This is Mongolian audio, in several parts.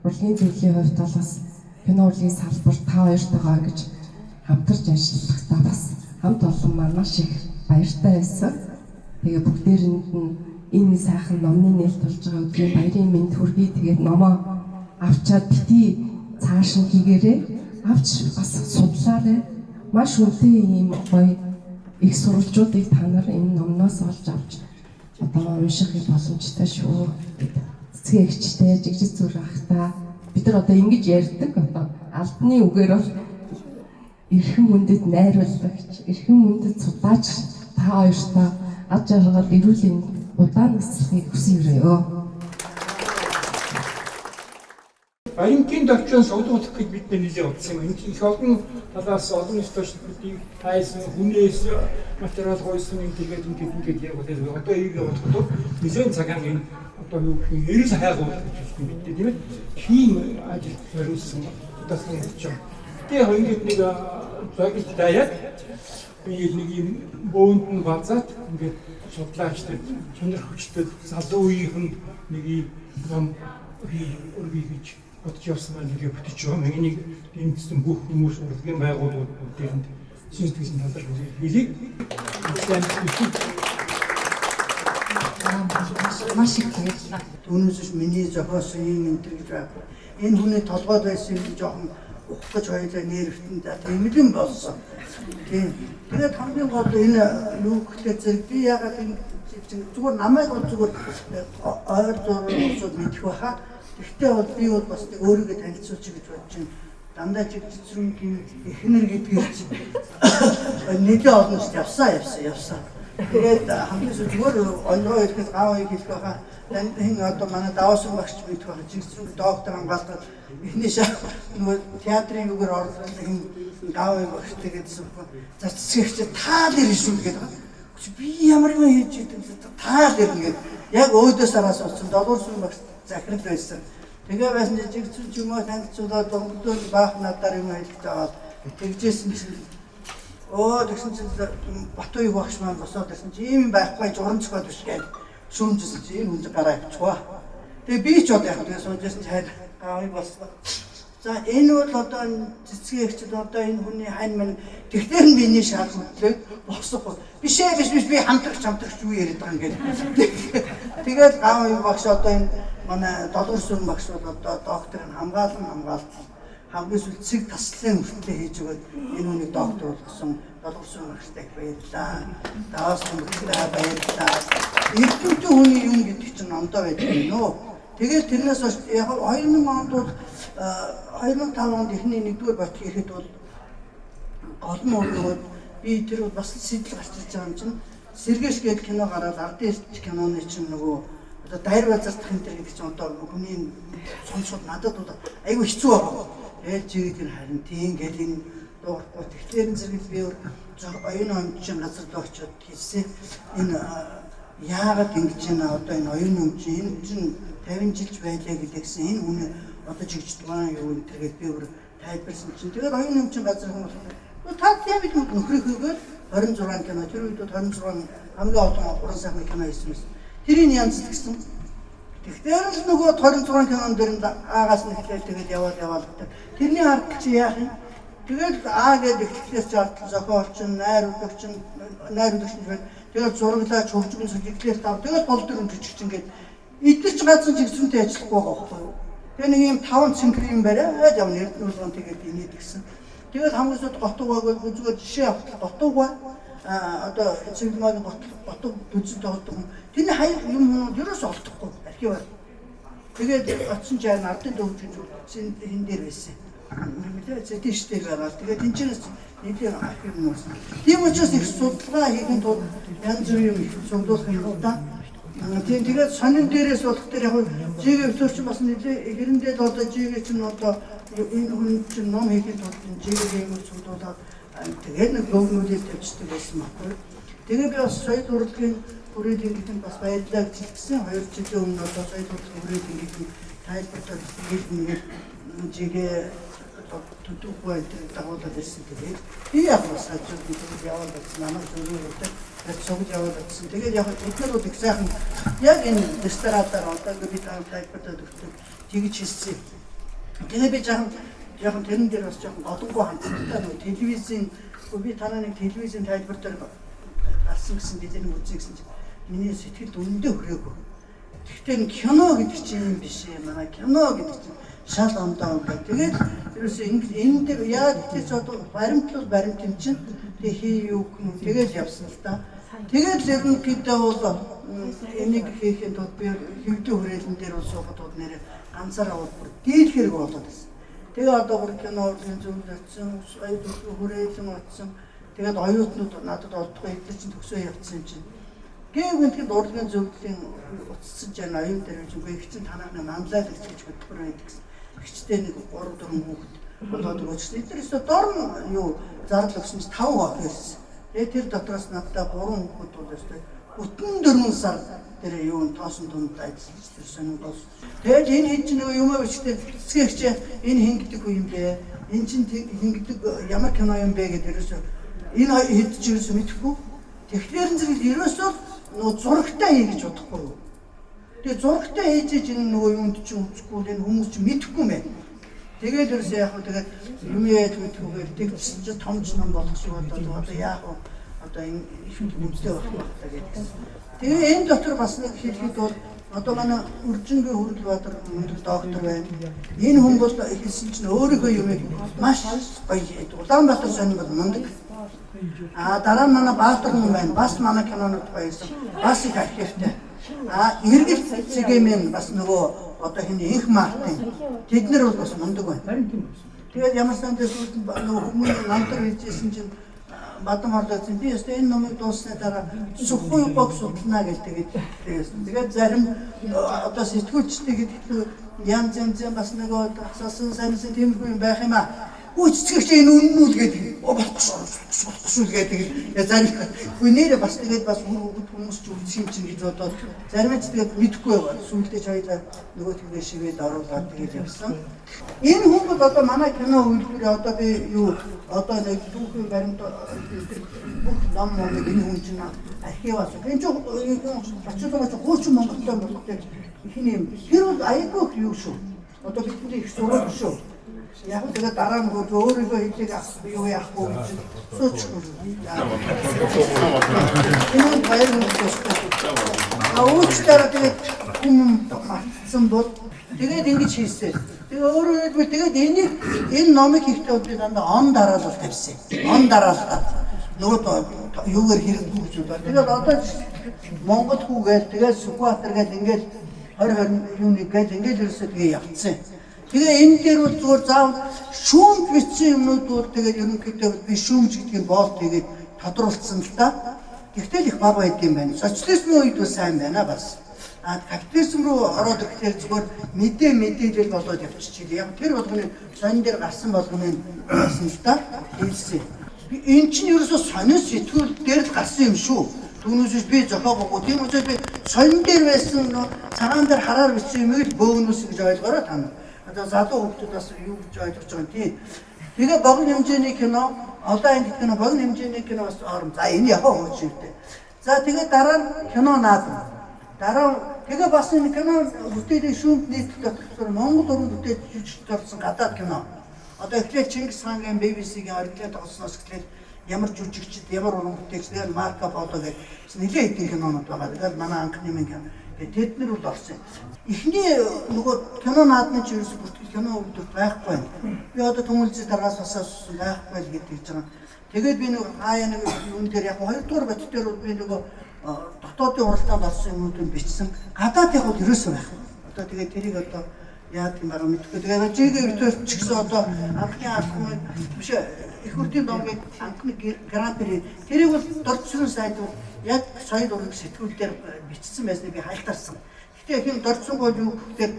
Урлагийн зүйлийн хувьд бол бас кино урлагийн салбар та хоёртойгоо ингэж хамтарч ажиллахдаа бас хамт олон маань маш их баяртай байсан. Тэгээ бүгдээрэнд нь энэ сайхан номны нээлт болж байгаа өдрийн баярын мэнд хүргэе. Тэгээд номоо авчаад бити цааш нь хийгээрэй. Авч бас судлаарай. Маш үнэтэй ийм гоё их сурвалжуудыг та нар энэ номноос олж авч одоо унших боломжтой шүү. Цэцгээ эгчтэй, жигжид зүр ахта бид нар одоо ингэж ярьдаг, одоо албаны үгээр бол эрхэм хүндэд найруулагч, эрхэм хүндэд судлаач та хоёртоо ад жаргал эрүүл мэнд удаан наслахыг хүсэн өрөөё. Баримтын төвчөн судлах гэж бид нэлээд утсан юм. Энд их олон талаас олон источникуудыг хайсан, хүнээс материал гойсон юм, тэгээд ингээд ингээд яг бол одоо ийг бодоход нэлээд цагаан энэ одоо юу гэх юм эрэл хайгуул гэж хэлдэг бид, тийм ээ. Хийм ажил зориулсан удаасан явж байгаа. Гэтэ яг ингээд нэг зогт даяад би нэг юм бөөнд нь базаад ингээд судлаач тэр сонирхогчдод залуу үеийнхэн нэг юм ном өргөе гэж бодож явсан маань ингээ бүтэж байгаа. Энийг дэмжсэн бүх хүмүүс, урлагийн байгууллагууд бүгдээрэнд сэтгэл талаар хэлийг маш их баярлалаа. Түүнээс биш миний зохиосон юм энэ төр гэж байхгүй. Энэ хүний толгойд байсан юм жоохон ухах гэж хоёулаа нэрвтэн за тэмлэн болсон. Тийм. Тэгээд хамгийн гол энэ юу гэхлээр зэрэг би ягаад энэ зүгээр намайг бол зүгээр ойр зураг усууд мэдэх байхаа. Гэхдээ бол би бол бас өөрийгөө танилцуулчих гэж бодож байна. Дандаа чигцрэнгийн эхнэр гэдгийг чинь нэлээд олон жил явсан. Тэгээд хамгийн сүүл зүгээр онроо ирэхэд гав хэлэх байхаа. Хэн одоо манай даваасан багч мэдэх байхаа. Чигцрэнг доктор хамгаалтаад эхний шаа нөгөө театрын югаар орлоо хэн гав багч гэдсэн. За цэцгэгч таал ирнэ шүү гэдэг. Би ямар юм хийж идэв таал ирнэ гэд яг өөдөөс араас болсон долгуурсан багч захирал байсан. Тэгээ байсан чинь жигцэн ч юм уу танилцуулаад донглоо баах надаар юм хэлж аваад тэгжсэн чинь тэгсэн чинь Батуйг багш маань босоод ирсэн чинь ийм байхгүй журам зохиол биш гэж шүүмжсэн чинь энэ хүн гараа авчихваа. Тэгээ би ч одоо яг тэгээ суужсэн чинь хайр гавыг болсон. За энэ бол одоо энэ цэцгийн эгчид одоо энэ хүний хань мань тэгтэр нь биений шал хөдлөөд босохгүй. Биш ээ биш биш би хамтрагч юу яриад байгаа юм гээд. Тэгээд гавыг багш одоо энэ манай долгор сүр багш бол одоо доктор нь хамгаалан хамгаалсан. Хамгийн сүүлд цэг таслалын хүртлээ хийж өгөөд энэ хүнийг доктор болгосон долгор сүр багштай их баярлалаа. Даваас мөртлөө баярлалаа. Эрдэмтэн хүний юм гэдэг чинь номдоо байдаг юм нөө. Тэгээд тэрнээс хойш яг 2000 онд бол 2005 онд эхний нэгдүгээр ботх ирэхэд бол гол нь нөгөө би тэр бол бас сэтэл гарч ирж байгаа юм чинь Сэргээш гээд кино гараад ардын эрч киноны чинь нөгөө одоо дайр базардах энэ төр гэдэг чинь одоо хүний сонсоход надад бол айгүй хэцүү байгаа. Тэгэл чигээд тэр харин тийм гээд энэ дуугарахгүй. Тэгэхээр зэрэг би оюун өмчийн газар руу очиод хэлсэн. Энэ яагаад ингэж байна одоо энэ оюун өмчин энэ чинь 50 жилч байлаа гэдэгсэн энэ хүн одоо жигждган юу энэ төр гээд би өөр тайлбарсан чинь тэгээд оюун өмчин газар хүн болохоор та тийм бид нөхрийг өгөөд 26 кино тэр үед 26 хамгийн олон уран сайхны кино хийсэн байсан. Тэрийг янзлгсан. Тэгэхээр л нөгөө 26 кинон дээр нь аагаас нь эхлээл тэгээд яваал. Тэрний ард чи яах юм? Тэгээд Аа гээд эхлэхлээс чи ард зохиолч нь, найруулагч нь байна. Тэгээд зураглаач, хөгжмөн сүлжэглээр тав. Тэгээд гол дүрм жижигч ингээд эдгээр чи ганцхан жигсэнтэй ажиллахгүй байгаа байхгүй юу? Тэгээ нэг юм 5 цэнхэр юм бариад явна Эрдэнэ тэгээд инээд гисэн. Тэгээд хамгийн сүүлд готуугайг зүгээр жишээ авах готуугай одоо цэвэрлэгийн готуг дүнсэн тоглодог хүн. Тэрний хаяг юм хүмүүс ерөөс олдохгүй архиваар. Тэгээд очсон чинь ардын төвчийн хин дээр байсан. Нэмэлээ зэтиш дээр байгаа. Тэгээд тэнцэнээс нэлийн архив юм болсон. Тийм учраас их судалгаа хийхин тулд янз бүрийн юм их судлах юм л да. Тийм тэгээд сонин дээрээс болох дээр яг жигээ өтөр чинь бас нэлээ хэрэндээ л одоо жигээ чинь одоо энэ хүн чинь ном хийхин тулд жигээ юм судуулаад тэгээд нэг бөгнүүлэл тавьчихдаг байсан байхгүй. Тэгээ би бас соёл урлагийн хүрээлэн гэдэг бас баярлалаа гэж хэлсэн. 2 жилийн өмнө одоо соёл урлагийн хүрээлэн гэдэг тайлбарлаад тэгээд нэг жигээ төдөөгүй дагуулад ирсэн. Тэгээд би яг бас хажууд нь тэгж яваад байсан. Намайг зөвлөгөө өгдөг. Цугж яваад байсан. Тэгээд яг бид нар бол их сайхан яг энэ ресторанаар одоо би тайлбарлаад өгдөг. Тэгж хэлсэн. Тэгээ би жоохон тэрэн дээр бас жоохон голонгоо хандсан л та нөгөө телевизийн би танаа нэг телевизийн тайлбар дээр гарсан гэсэн би тэрийг үзье гэсэн чинь миний сэтгэлд үнэндээ хүрээгүй. Тэгэхдээ кино гэдэг чинь юм биш ээ. Манай кино гэдэг чинь шал ондоо юм байна. Тэгээд ерөөсөө энэ дээр яагаад гэвч одоо баримтлал баримт юм чинь тэг хий юу гэх тэгэл явсан л та. Тэгээд ерөнхийдөө бол энийг хийхэд тулд би хэвдээ хүрээлэн дээр бол суухад бол нэрээ ганцаараа бол бүр дийл хэрэг болоод байсан. Тэгээ одоо бүр кино урлагийн зөвлөл очсон, аюул хүрээлэн очсон. Тэгээд оюутнууд надад олдохгүй эдгээр чинь төгсөө явцсан юм чинь. Гэвь тэгэхэд урлагийн зөвлөлийн утассан чинь оюун дээр чинь үгүй их чинь танааны манлайл гэж хөтөлбөр байдаг гэсэн. Ихчтэй нэг 3 4 хүүхэд болоод өгөөч. Эдгээр өстө дорн юу зардал өгсөн чинь 5 охин ирсэн. Тэгээд тэр дотроос надад 3 хүүхэд бол өстө бүтэн 4 сар тэр юу тоосон тунд ажиллаж тэр сонин болсон. Тэгээд энэ хэн чинь нөгөө юм бичтэй цэцгэгч энэ хэн гэдэг хүн юм бэ? Энэ чинь хэн гэдэг ямар кино юм бэ гэдэг ерөөсөө энэ хэд ч ерөөсөө мэдэхгүй. Тэгэхээр зэрэг ерөөсөө нөгөө зурагтай хий гэж бодохгүй юу? Тэгээд зурагтай хийж энэ нөгөө юунд чинь үзэхгүй энэ хүмүүс чинь мэдэхгүй мэн. Тэгээд ерөөсөө яг хөө тэгээд юм яаж мэдхүүгээр тэгсэн чинь томч ном болох шиг болоод одоо яах вэ? Одоо энэ их хүнстэй байх та гэдгсэн. Тэгээ энэ дотор бас нэг хэлэхэд бол одоо манай Үржингийн Хүрэлбаатар мундаг доктор байна. Энэ хүн бол хэлсэн чинь өөрийнхөө юмыг маш гоё хийдэг. Улаанбаатар сонин бол мундаг. А дараа нь манай Баатар хүн байна. Бас манай кинонууд гоёсэн. Бас их архивтай. А Эргэлт Цэгийн бас нөгөө одоо хин Инх Мартин тэд нар бол бас мундаг байна. Тэгээд ямар сандаа сүүлд нөгөө хүмүүс намтар хийжсэн чинь Бадан хорлоодсон. Би өстө энэ номыг дууссаны дараа сүхгүй гог судлана гэж тэгээд тэгсэн. Тэгээд зарим одоо сэтгүүлчтэй гэдэг янз янзын бас нөгөө асаасан сайн тиймэрхүү юм байх юм аа. Үгүй цэцгэгч энэ үнэн үү гэдэг. Болохгүй шүү гэдэг. Зарим хүнээрээ бас тэгээд бас хүмүүс ч үзэх юм чинь гэж бодоод зарим ч тэгээд мэдэхгүй байгаа. Сүүлдээ ч хоёлаа нөгөө тэгвээ шивээд оруулаад тэгээд явсан. Энэ хүн бол одоо манай кино үйлдвэрээ одоо би юу одоо нэг түүхийн баримт бүх ном номыг энэ хүн чинь архиваас энэ чинь очиж хуучин Монголтой болохоор ихний юм. Тэр бол айгүй их юу шүү. Одоо бидний их сураг шүү. Яг тэгээд дараа нь өөрийгөө хэлийг юу яахгүй гэж суучихгүй. Энэ баяр хөөртэй. А уучлаарай тэгээд хүм мартсан бол тэгээд ингэж хийсэн. Тэгээ өөрөөр хэлбэл тэгээд энийг энэ номыг хийхдээ би дандаа он дараалал тавьсан. Он дараалал. Нөгөө юугаар хэрэггүй гэж бодлоо. Тэгээд одоо Монгол хүү гээл тэгээд Сүхбаатар гээл ингээл 20 20 юуны гээл ингээл ерөөсөө тэгээ явцсан. Тэгээ энэ дээр бол зүгээр заавал шүүмж бичсэн юмнууд бол тэгээд ерөнхийдөө би шүүмж гэдгийг боолт хийгээд тодруулсан л та. Тэгтэл их бага байд юм байна. Социализмын үед бол сайн байна бас. А капитализм руу ороод ирэхээр зүгээр мэдээлэл болоод явчихжээ. Яг тэр болгоны сонин дээр гарсан болгоны байсан л та. Хэлсэн. Энэ чинь ерөөсөө сонин сэтгүүл дээр л гарсан юм шүү. Түүнээс би зохиогоогүй. Тийм учраас би сонин дээр байсан цагаан дээр хараар бичсэн юмыг л бөөгнөөс гэж ойлгоорой та нар. Одоо залуу хүүхдүүд бас юу гэж ойлгож байгаа юм тий. Тэгээ богино хэмжээний кино, олон анги кино, богино хэмжээний кино бас орно. За энэ яг хуучин юмтэй. За тэгээ дараа нь кино наадам. Дараа тэгээ бас энэ кино бүтээлийн шүүмд нийтлэл болохоор Монгол уран бүтээлч жүжигчд орсон гадаад кино. Одоо эхлээд Чингис хаангийн BBC-гийн оригинал тоглосноос эхлээд ямар жүжигчд, ямар уран бүтээлч, тэгэл Марко Поло гэх нэлээд хэдэн кинонууд байгаа. Тэгэл манай анхны минь кино. Тэд нар бол орсон. Эхний нөгөө кино наадмын чинь ерөөсө бүртгэл кино үйлдвэрт байхгүй байна. Би одоо Түмэлзий даргаас бас асуусан байхгүй л гэдэг чинь. Тэгээд би нэг хаяа нэг юун дээр яг хоёрдугаар бат дээр би нөгөө дотоодын уралдаанд орсон юмнуудыг бичсэн. Гадаадын бол ерөөсөө байхгүй. Одоо тэгээд тэрийг одоо яадаг юм байгаа мэдэхгүй. Тэгээд жигээ битүүр ч гэсэн одоо анхны алхмыг биш их хурлын домгийг анхны гран-при тэрийг бол Дордсүрэн сайд бол яг соёл уран сэтгүүл дээр бичсэн байсныг би хайлтарсан. Гэхдээ хэн Дордсүрэн бол юу гэхээр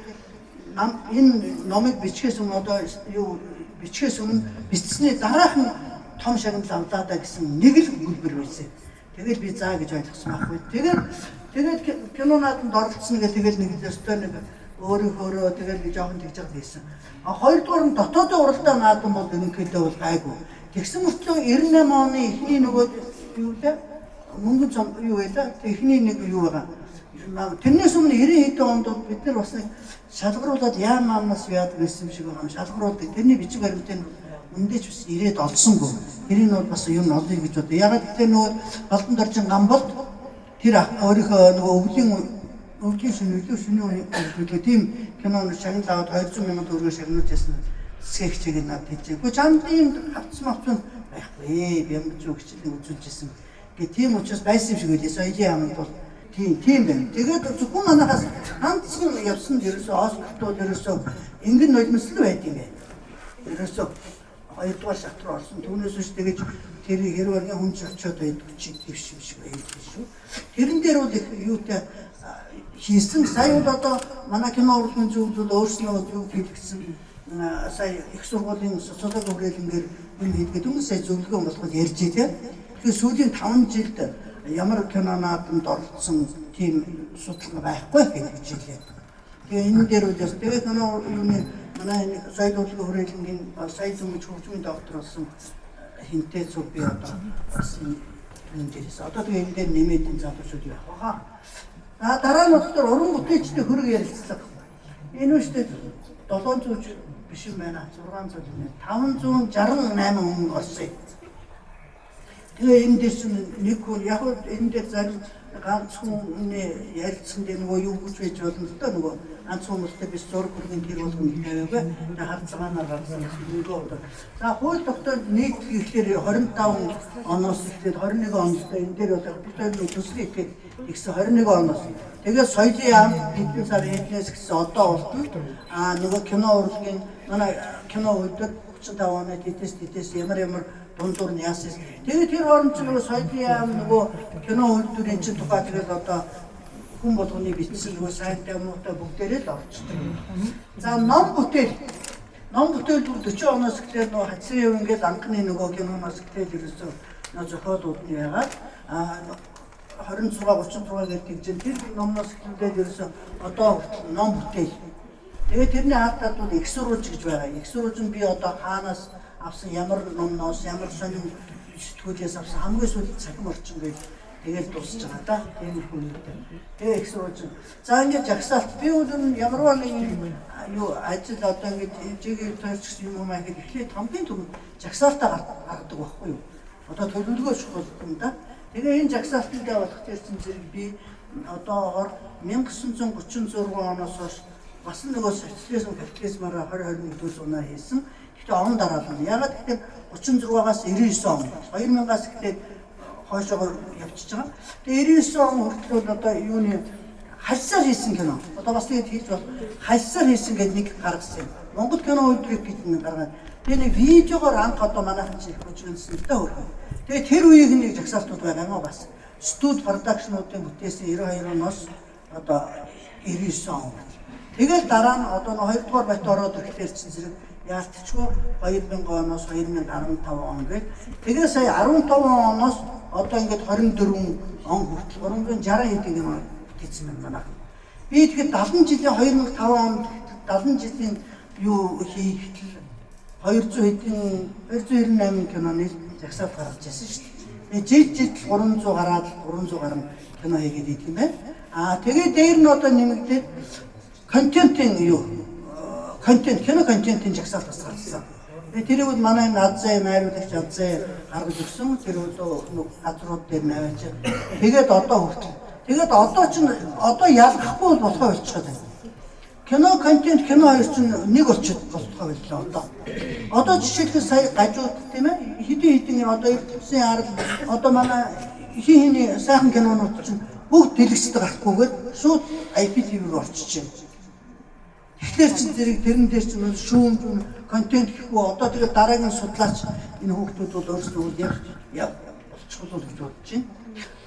энэ номыг бичгээс өмнө одоо юу бичгээс өмнө бичсэний дараахан том шагнал авлаа да гэсэн нэг л өгүүлбэр байсан. Тэгэл би заа гэж ойлгосон байхгүй. Тэгээд кино наадамд оролцсон гэх тэгэл нэг өстой нэг өөрөөхөөрөө тэгэл нэг жоохон тэгж байгаа хийсэн. А хоёрдугаар нь дотоодын уралдаан наадам бол ерөнхийдөө бол гайгүй. Тэгсэн мөртлөө 98 оны эхний нөгөө юу лээ? Мөнгөн цом юу байлаа? Эхний нэг юу байгаа. Тэрнээс өмнө 90 хэдэн онд бид нар бас нэг шалгаруулад яам маамнаас яадаг гэсэн юм шиг байгаа юм шалгаруулдаг. Тэрний бичиг баримтыг үндэж бас ирээд олсонгүй. Тэрийг бол бас юм олъё гэж бодъё. Ягаад гэвэл нөгөө Балдан доржин Гамболд тэр өөрийнхөө нөгөө өвлийн шөнө өглөө шөнийн өглөө тийм киноны шагнал аваад 200 мянган төгрөгөөр шагнуулж ясан скетчийг надад хэлжээ. Гэхдээ чамд ийм хавцсан мавцсан байхгүй. Бямж хичээлийг үзүүлж исэн. Гэ тийм учраас байсан юм шиг байлээ. Соёлын яамд бол тийм байна. Тэгээд зөвхөн манайхаас ганцхан явсан ерөөсөө Оскарт бол ерөөсөө ингэн нулимсл байд юм байна. Ерөөсөө хоёрдугаар шат руу орсон. Түүнээс биш тэгэж тэр хэрвээ хүн ч очиод байдаг чи твш юм шиг байдаг шүү. Тэрэн дээр бол их юутай хийсэн. Сая бол одоо манай кино урлагийн зөвлөл өөрснөө юу хийлгэсэн сая их сургуулийн социологи хүрээлэнгээр юм хийдгээд өмнө сая зөвлөгөө болгоод ярьж тий. Тэгэхээр сүүлийн 5 жилд ямар кино наадамд оролцсон тийм судалгаа байхгүй гэж хэлээ. Тэгээ энэ дээр үл тэгээ кино юуны манай энэ соёл урлагийн хүрээлэнгийн сая зөмөж хөгжмийн доктор болсон хинтээ зүг би одоо бас энэ дээрээс одоо тэгээ энэ дээр нэмээд энэ залуучууд явах баха. За дараа нь болохоор уран бүтээлчдийн хөрөг ярилцлага. Энэ үстэй 700 биш юм байна. 600 юм. 568 хүн орсон. Тэгээ энэ дээр чинь нэг хүн яг энэ дээр зарим ганц хүний ярилцсан дээр нөгөө юу гэж байж болно л доо нөгөө ганц хүмүүстэй биш зураг хүргэн тэр болгоно тавиагүй. Тэгээ хар цагаанаар гаргасан нөгөө одоо. За хууль тогтоол нийт ихээр 25 оноос эхлээд 21 оноос энэ дээр одоо бүтээл төслийн ихэд ихсэн 21 оноос. Тэгээд соёлын яам хэдэн сар хэднээс гэсэн одоо болтон аа нөгөө кино урлагийн манай кино өдөр 35 оны тэтэс ямар дундуур нь яасан. Тэгээд тэр хооронд ч нөгөө соёлын яам нөгөө кино үйлдвэрийн чинь тухай тэгэл одоо хүн болгоны бичсэн нөгөө сайнтай муутай бүгдээрээ л орчдөг. За ном бүтээл. Ном бүтээл бүр 40 оноос эхлээд нөгөө Хацрын яв ингээд анхны нөгөө киноноос эхлээд ерөөсөө нөгөө зохиолууд нь яагаад 26 36 гэдэг тэгж тэр номноос эхлээд ерөөсөө одоо хүртэл ном бүтээл. Тэгээд тэрний ард талд бол их сурвалж гэж байгаа. Их сурвалж нь би одоо хаанаас авсан ямар номноос ямар сонин сэтгүүлээс авсан хамгийн сүүлд цахим орчин гэж тэгэл дуусч байгаа да. Тиймэрхүү юмтай. Тэгээ их сурвалж. За ингээд жагсаалт би бол ямарваа нэгэн юу ажил одоо ингээд жигээ тойрч гэсэн юм юм аа гэхэд эхлээд хамгийн түрүүнд жагсаалтаа гаргадаг байхгүй юу? Одоо төлөвлөгөө чухал юм да. Тэгээ энэ жагсаалтан дээр болох тэрсэн зэрэг би одоогоор 1936 оноос хойш бас нөгөө социализм капитализмаараа 20 21 дүүс унаа хийсэн. Гэхдээ он дараалал. Ягаад гэвэл 36-аас 99 он 2000-аас эхлээд хойшоогоо явчихж байгаа. Тэгээ 99 он хүртэл бол одоо юуны хальсаар хийсэн кино. Одоо бас тэгээд хийж бол хальсаар хийсэн гэдэг нэг гаргасан юм. Монгол кино үйлдвэрийг гэж нэг гаргаад. Тэгээ нэг видеогоор анх одоо манайхан чинь их хөгжүүлсэн л да хөрхөө. Тэгээ тэр үеийн нэг жагсаалтууд байгаа юм бас. Студ продакшнуудын бүтээсэн 92 оноос одоо 99 он. Тэгэл дараа нь одоо 2 дугаар бат ороод ирэхлээр чинь зэрэг яалтчгүй 2000 оноос 2015 он гээд тэгээ сая 15 оноос одоо ингээд 24 он хүртэл 360 хэдэн юм бүтээсэн байна манайхан. Би тэгэхэд 70 жилийн 2005 онд 70 жилийн юу хийхдээ 200 хэдэн 298 киноны жагсаалт гаргаж ирсэн шүү дээ. Тэгээ жил жил 300 гараад 300 гаруй кино хийгээд идэх юм байна. Аа тэгээ дээр нь одоо нэмэгдээд контентын юу контент кино контентын жагсаалт бас гарсан. Тэгээ тэрийг бол манай Азай найруулагч Азай гаргаж өгсөн. Тэр бол газрууд дээр наваач. Тэгээд одоо хүртэл. Тэгээд одоо ч одоо ялгахгүй болохоо болчиход байна. Кино контент кино хоёр чинь нэг болчиход болохоо боллоо одоо. Одоо жишээлбэл сая гажууд тийм хэдэн хэдэн одоо ертөнцийн арал одоо манай хин хиний сайхан кинонууд чинь бүгд дэлгэцэд гарахгүйгээр шууд IPTV рүү орчиж байна. Тэгэхээр чинь зэрэг тэрэн дээр чинь шүүмж контент гэхгүй одоо тэгээд дараагийн судлаач энэ хүүхдүүд бол өөрсдөө яг болчихвол гэж бодож байна.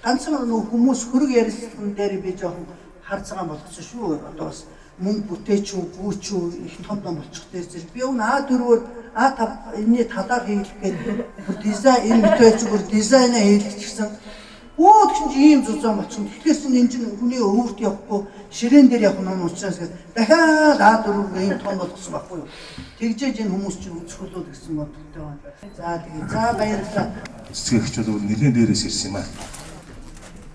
Ганцхан нөгөө хүмүүс хөрөг ярилцлаган дээр би жоохон хар цагаан болгосон шүү. Одоо бас мөнгө бүтээч үү, гүүч үү их том том болчих дээр зэрэг би өгн А4-оор А5 энэний талаар хийлэх гээд бүр дизайн энэ бүтээч бүр дизайнаа хийлгэчихсэн. Өө тэгсэн чинь ийм зузаан болчихно. Тэгэхээр чинь энэ чинь хүний өвөрт явахгүй ширээн дээр явах ном учраас дахиад А4-г ийм том болгосон байхгүй юу. Тэгжээж энэ хүмүүс чинь үзэх болов гэсэн бодолтой байна. За тэгээ за баярлалаа. Цэцгэгч бол нэлээд дээрээс ирсэн юм аа.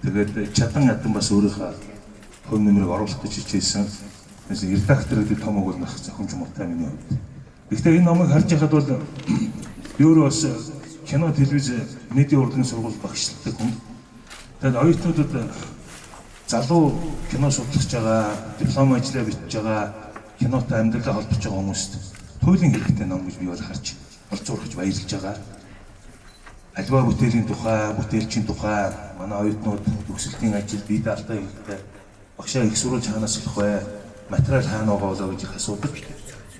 Тэгээд чадан ядан бас өөрийнхөө Хувь нэмрийг оруулах гэж хичээсэн. Редактор гэдэг том үг бол нах зохимж муутай миний хувьд. Гэхдээ энэ номыг харж байхад бол би өөрөө бас кино, телевиз, медиа урлагийн сургууль багшилдаг хүн. Тэгээд оюутнуудад залуу кино судлах байгаа, диплом ажлаа бичиж байгаа, кинотой амьдралаа холбож байгаа хүмүүст туйлын хэрэгтэй ном гэж би бол харж олзуурхаж баярлж байгаа. Альва бүтээлийн тухай, бүтээлчийн тухай манай оюутнууд төгсөлтийн ажил бие даалтаа хийхдээ багшаа их сурвалж хаанаас олох вэ? Материал хаана байгаа болоо гэж их асуудаг.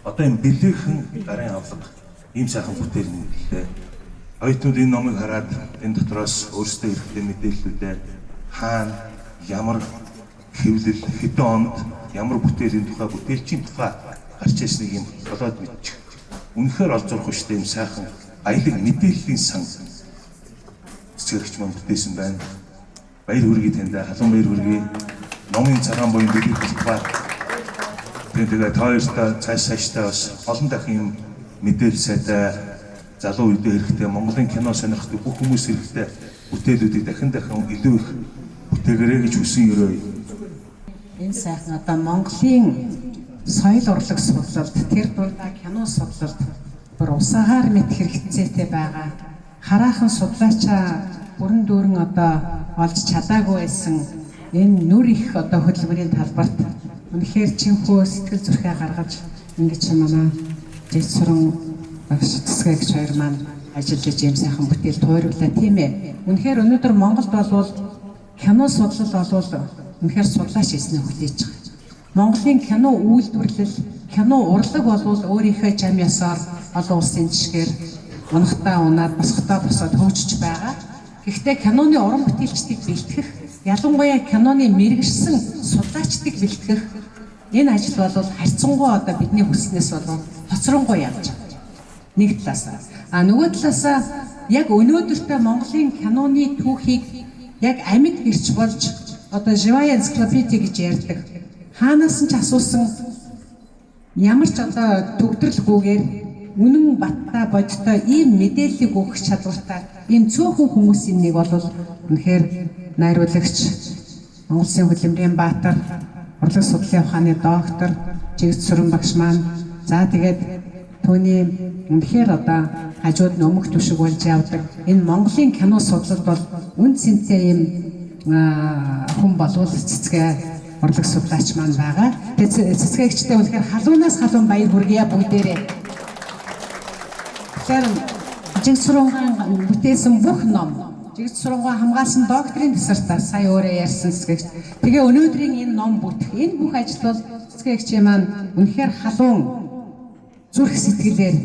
Одоо энэ бэлэхэн гарын авлага ийм сайхан бүтээл нээлттэй. Оюутнууд энэ номыг хараад энэ дотроос өөрсдөө хэрэгтэй мэдээллүүдээ хаана, ямар хэвлэл, хэдэн онд ямар бүтээлийн тухай, бүтээлчийн тухай гарч ирснийг юм болоод мэдчих. Үнэхээр олзуурах штэ юм сайхан аялаг мэдээллийн сан цэцгэгч маань бүтээсэн байна. Баяр хүргэе танд, халуун баяр хүргэе. Номын цагаан буян бэлэг болтугай. Тэгээд та хоёртой цааш цаашдаа бас олон дахин юм мэдээлэл сайтай залуу үедээ хэрэгтэй, Монголын кино сонирхдаг бүх хүмүүс хэрэгтэй бүтээлүүдийг дахин дахин илүү их бүтээгэрэй гэж хүсэн өрөөе. Энэ сайхан одоо Монголын соёл урлаг судлалд, тэр дундаа кино судлалд бүр усаагаар мэт хэрэгцээтэй байгаа. Хараахан судлаачаа бүрэн дүүрэн одоо олж чадаагүй байсан энэ нүр их одоо хөдөлмөрийн талбарт үнэхээр чинхүү сэтгэл зүрхээ гаргаж ингэж манай Жигсүрэн багш цэцгэгч хоёр маань ажиллаж ийм сайхан бүтээл тууруулаа, тийм ээ. Үнэхээр өнөөдөр Монголд болвол кино судлал болвол үнэхээр судлаач хийснээ хүлээж байгаа. Монголын кино үйлдвэрлэл, кино урлаг болвол өөрийнхөө зам ёсоор олон улсын жишгээр унахтаа унаад, босхотоо босоод хөгжиж байгаа. Гэхдээ киноны уран бүтээлчдийг бэлтгэх, ялангуяа киноны мэргэжсэн судлаачдыг бэлтгэх энэ ажил бол харьцангуй одоо бидний хүснээс бол хоцронгуй явж байгаа. Нэг талаасаа. А нөгөө талаасаа яг өнөөдөртөө Монголын киноны түүхийг яг амьд гэрч болж одоо живая энциклопедия гэж ярьдаг. Хаанаас нь ч асуусан ямар ч одоо төгдрөлгүйгээр үнэн баттай бодтой ийм мэдээллийг өгөх чадвартай ийм цөөхөн хүмүүсийн нэг бол үнэхээр найруулагч, Монгол Улсын хөдөлмөрийн баатар, урлаг судлалын ухааны доктор Жигсүрэн багш маань. За тэгээд түүний үнэхээр одоо хажууд нь өмөх түшиг болж явдаг. Энэ Монголын кино судлалд бол үн цэнтэй ийм хүн болвол цэцгээ урлаг судлаач маань байгаа. Тэгээд цэцгээгчтэй үнэхээр халуунаас халуун баяр хүргье бүгдээрээ. Тэгэхээр Жигсүрэнгаан бүтээсэн бүх ном, Жигсүрэнгаан хамгаалсан докторийн диссертац сая өөрөө ярьсан цэцгээгч. Тэгээ өнөөдрийн энэ ном бүтэх энэ бүх ажил бол цэцгээгчийн маань үнэхээр халуун зүрх сэтгэлээр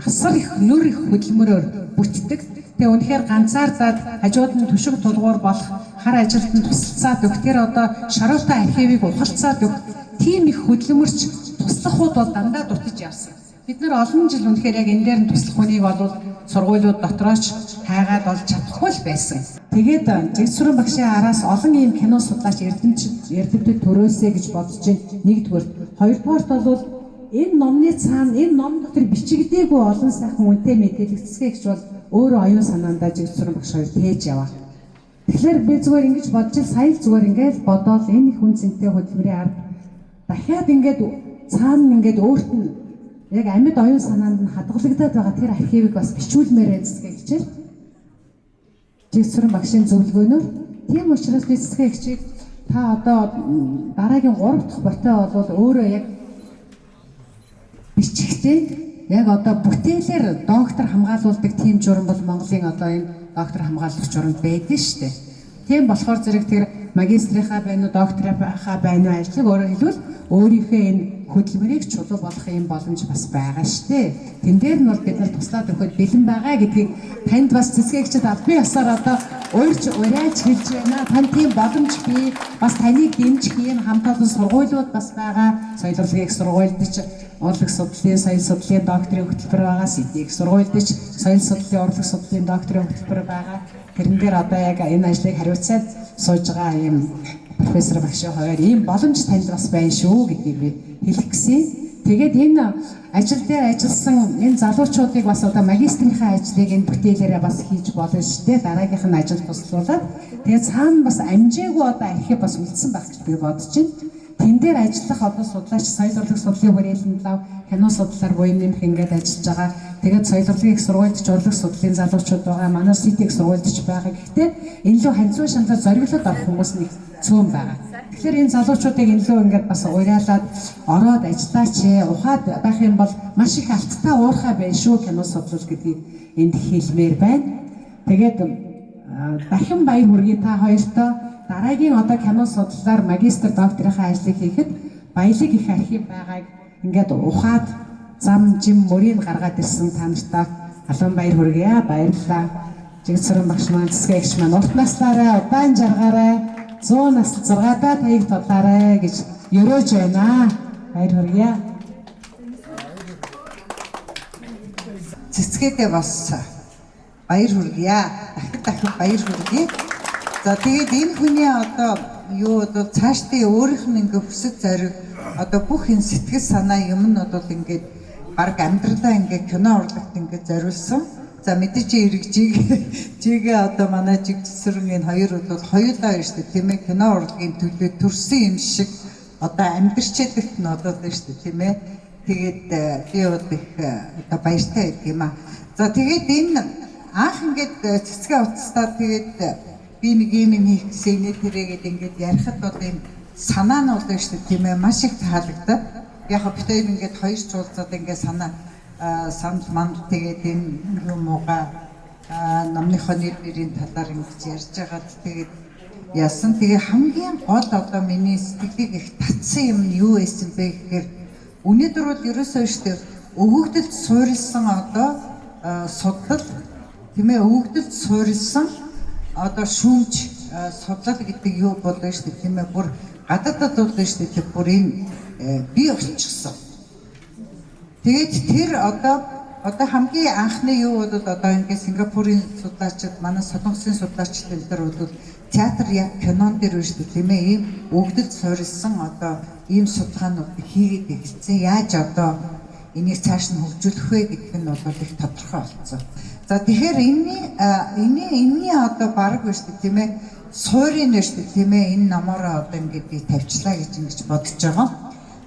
асар их нүр их хөдөлмөрөөр бүтдэг. Тэгээ үнэхээр ганцаардаад хажууд нь түшиг тулгуур болох хар ажилд нь тусалцаад өгөх, тэр одоо шороотой архивыг ухалцаад өгөх тийм их хөдөлмөрч туслахуд бол дандаа дутаж явсан. Бид нар олон жил үнэхээр яг энэ дээр нь туслах хүнийг бол сургуулиуд дотрооч хайгаад олж чадахгүй л байсан. Тэгээд Жигсүрэн багшийн араас олон ийм кино судлаач эрдэмтэд төрөөсэй гэж бодож байна. Нэгдүгээр, хоёрдугаарт бол энэ номны цаана энэ ном дотор бичигдээгүй олон сайхан үнэтэй мэдээлэл цэцгээгч бол өөрөө оюун санаандаа Жигсүрэн багш хоёр тээж яваа. Тэгэхээр би зүгээр ингэж бодож сая л зүгээр ингээд бодоол энэ их үн цэнтэй хөдөлмөрийн ард дахиад ингээд цаана ингээд өөрт нь яг амьд оюун санаанд нь хадгалагдаад байгаа тэр архивыг бас бичүүлмээр цэцгээгчээр Жигсүрэн багшийн зөвлөгөөнөөр. Тийм учраас би цэцгээгчийг та одоо дараагийн 3 дахь ботой бол өөрөө яг бичихтэй яг одоо бүтээлээр доктор хамгаалуулдаг тийм журам бол Монголын одоо энэ доктор хамгаалах журамд байдаг шүү дээ. Тийм болохоор зэрэг тэр магистрийнхаа байна уу, докторийнхаа байна уу ажлыг өөрөөр хэлбэл өөрийнхөө энэ хөдөлмөрийг чулуу болох юм боломж бас байгаа шүү дээ. Тэн дээр нь бол бид нар туслаад өгөхөд бэлэн байгаа гэдгийг танд бас цэцгээгчд албан ёсоор одоо урьж уриалж хэлж байна. Танд тийм боломж бий. Бас таныг дэмжих ийм хамт олон сургуулиуд бас байгаа. Соёл урлагийн их сургуульд ч урлаг судлалын, соёл судлалын докторийн хөтөлбөр байгаа. СИД-ийг сургуульд ч соёл судлалын, урлаг судлалын докторийн хөтөлбөр байгаа. Тэрэн дээр одоо яг энэ ажлыг хариуцаад сууж байгаа ийм профессор багшийн хуваар ийм боломж танд бас байна шүү гэдгийг би хэлэх гэсэн. Тэгээд энэ ажил дээр ажилласан энэ залуучуудыг бас одоо магистрийнхаа ажлыг энэ бүтээлээрээ бас хийж болно шүү дээ. Дараагийнх нь ажил туслуулаад тэгээд цаана бас амжаагүй одоо архив бас үлдсэн байх гэж би бодож байна. Тэн дээр ажиллах одоо судлаач соёл урлаг судлалын хүрээлэн лав кино судлалаар буян нэмэх ингээд ажиллаж байгаа. Тэгээд соёл урлагийн их сургуульд ч урлаг судлалын залуучууд байгаа. Манай СИТ их сургуульд ч байгаа. Гэхдээ энэ лөө ханцуу шаналаар зориглоод орох хүмүүс нэг цөөн байгаа. Тэгэхээр энэ залуучуудыг энэ лөө ингээд бас уриалаад ороод ажиллаач ээ ухаад байх юм бол маш их алттай уурхай байна шүү кино судлал гэдгийг энд хэлмээр байна. Тэгээд дахин баяр хүргэе та хоёртоо. Дараагийн одоо кино судлалаар магистр докторийнхаа ажлыг хийхэд баялаг их архив байгааг ингээд ухаад зам жим мөрийг гаргаад ирсэн та нартаа халуун баяр хүргэе. Баярлалаа. Жигсрэн багш маань, цэцгээ эгч маань урт наслаарай, удаан жаргаарай, 100 нас 6-даа таыг тудлаарай гэж ерөөж байна. Баяр хүргэе. Цэцгээдээ бас баяр хүргэе. Дахин дахин баяр хүргэе. За тэгээд энэ хүний одоо юу одоо цаашдын өөрийнх нь ингээ хүсэл зориг одоо бүх энэ сэтгэл санаа юм нь бол ингээд баг амьдралаа ингээ кино урлагт ингээ зориулсан. За мэдээж эрг жигээ одоо манай жигсрэн энэ хоёр бол хоёулаа байна шүү дээ, тийм ээ, кино урлагийн төлөө төрсөн юм шиг одоо амьдрчээдэгт нь одоо байна шүү дээ, тийм ээ. Тэгээд би бол их одоо баяртай байдаг юм аа. За тэгээд энэ анх ингээд цэцгээ уцтаа тэгээд би нэг юм хийх гэсэн инээ тэрээгээд ингээд ярихад бол энэ санаа нь бол шүү дээ, тийм ээ, маш их таалагдаад. Яг бид хоёр ингээд хоёр чуулзаад ингээд санаа санал манд тэгээд энэ юм ууга номныхоо нэр нэрийн талаар ингэж ярьж байгаад тэгээд яасан. Тэгээ хамгийн гол одоо миний сэтгэлийг их татсан юм нь юу байсан бэ гэхээр өнөөдөр бол ерөөсөө шүү дээ өгөгдөлд суурилсан одоо судлал, тийм ээ, өгөгдөлд суурилсан одоо шүүмж судлал гэдэг юу болов шүү дээ, тийм ээ, бүр гадаадад бол шүү дээ, бүр энэ бий болчихсон. Тэгээд тэр одоо хамгийн анхны юу бол одоо ингээд Сингапурын судлаачид, манай Солонгосын судлаачид энэ төр бол театр яг кинон дээр шүү дээ, тийм ээ, ийм өгдөлд суурилсан одоо ийм судалгаанууд хийгээд эхэлсэн. Яаж одоо энийг цааш нь хөгжүүлэх вэ гэдэг нь бол их тодорхой болсон. За тэгэхээр энэний одоо бараг байна шүү дээ, тийм ээ, суурийн байна шүү дээ, тийм ээ, энэ номоороо одоо ингээд би тавьчлаа гэж ингэж бодож байгаа.